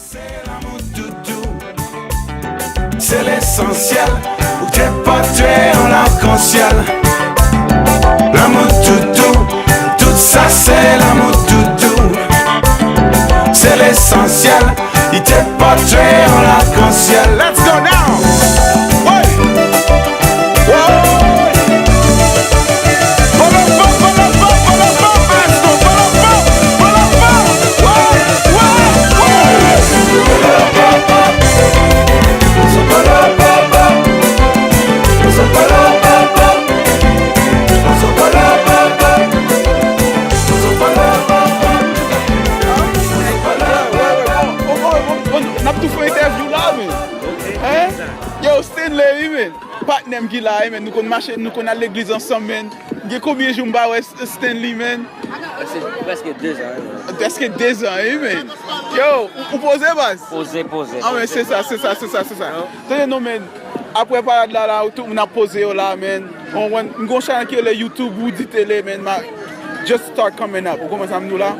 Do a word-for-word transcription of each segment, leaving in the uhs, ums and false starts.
Se lanmou toutou, se lesansyèl. Ou te pote yon lakansyèl. Lanmou toutou, tout sa se lanmou toutou. Se lesansyèl, li te pote yon lakansyèl. Let's go now! Woy! Woy! N ap tou fè entèvyou la, men. Hein? Yo, Stanley, wi, men. Patnè m ki la, wi, men. Nou konn mache, nou konn al legliz ansanm, men. Gen konbyen jou m pa wè Stanley, men? Prèske, prèske dezan, wi, men. Prèske dezan, wi, men. Yo, ou, ou poze, baz? Poze, poze. Ah, men, se sa, se sa, se sa, se sa. Tande non, men. Apre parad la, la, tout moun ap poze yo la, men. On, on, m gon chanèl ki rele YouTube Woody Télé, men. Ma, just start coming up. Ou konprann sa m di w la?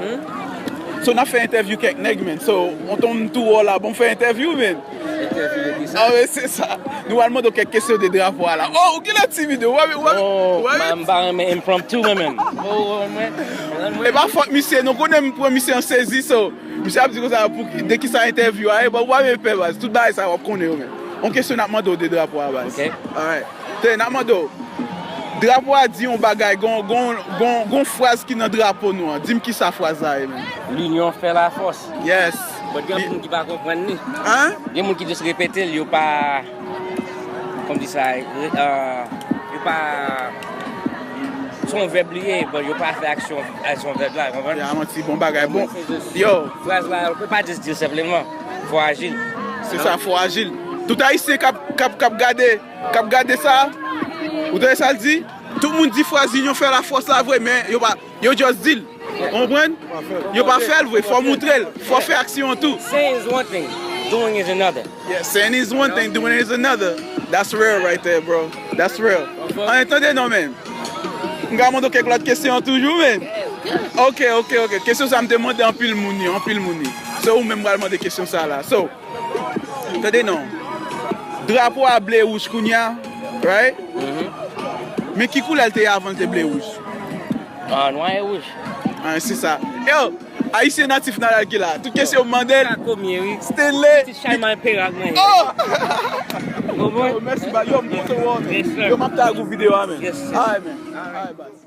So, n ap fè entèvyou kèk nèg, men. So, on ton m tou wè w la, bon, fè entèvyou, men. Entèvyou de ki sa? Ah, wi, se sa. Nou al mande w kèk kesyon de drapo a la. Oh, ou genlè timid, ou pa, ou pa, ou pa, m pa renmen impromptu, mwen menm. Oh, mwen, mwen, mwen. E pa fòt misye, non, konnen m pran misye an sezi, so, misye ap di konsa, pou, de ki sa entèvyou a ye, bon, ou pa menm pè, baz. Tout bagay sa, w ap konnen yo menm. On kesyon n ap mande w de drapo a, baz. Ok. Alright. Tande, n ap mande w. Drapo a di yon bagay, gon, gon, gon, gon fraz ki nan drapo nou an. Di m ki sa fraz la ye, menm. L'union fait la force. Yes. But gen moun ki pa konprann li. Hein? Gen moun ki just repete l, yo pa, kòm di sa, euh, yo pa, se yon vèb li ye, but yo pa fè aksyon, aksyon vèb la, konprann? Ya, manti, bon bagay, bon. Yo. Fraz la, ou pa just di l senpleman. Fò ajil. Se sa, fò ajil. Tout Ayisyen k ap, k ap, k ap gade, k ap gade sa, ou tande sa l di? Tout moun di fraz l'union fait la force la vre, men yo pa, yo just di l. Ou konprann? Yo pa fè l vre, fò moutre l, fò fè aksyon an tou. Saying is one thing, doing is another. Yeah, saying is one thing, doing is another. That's real right there, bro. That's real. An, tande non, men. M ka mande w kèk lòt kesyon an toujou, men. Ok, ok, ok. Kesyon sa m te mande anpil moun yo, anpil moun yo. Se ou menm pral mande kesyon sa la. So, tande non. Drapo a ble wouj kounye a, right? Men ki koulè l te ye avan l te ble wouj? Ah, nwa e wouj. Ah, se sa. Yo, Ayisyen natif natal ki la. Tout kesyon m mande l. Sa komye, wi. Stanley. Ti chay mal perak, mwen. Oh! Yo, mèsi, ba, yo, m kontan wè w, men. Yes, sir. Yo, m ap tag ou videyo a, men. Yes, sir. Alright, man. Alright, bye.